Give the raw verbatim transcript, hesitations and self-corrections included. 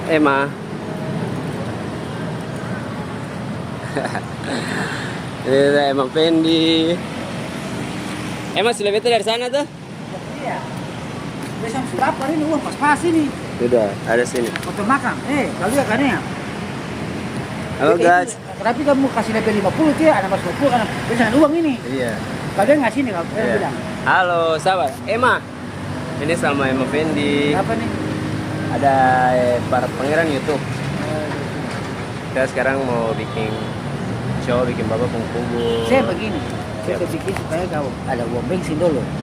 Emma. Ini ada Emma Fendi. Emma su lebe beta dari sana tuh? Iya. Besang su lapar ini, uang pas-pas ini. Sudah, ada sini. Foto makang. Eh, kau lihat kan ya? Halo, guys. Tapi kamu kasih lebe lima puluh, dia ada mas dua puluh, karena besang ada uang ini. Iya. Kalian ngasih ini, kau bilang. Halo, sahabat. Emma. Ini sama Emma Fendi. Apa nih? Ada, eh, para pangeran YouTube. Kita sekarang mau bikin show, bikin bapa pung kubur. Saya begini, saya bikin supaya kau ada uang bensin dulu.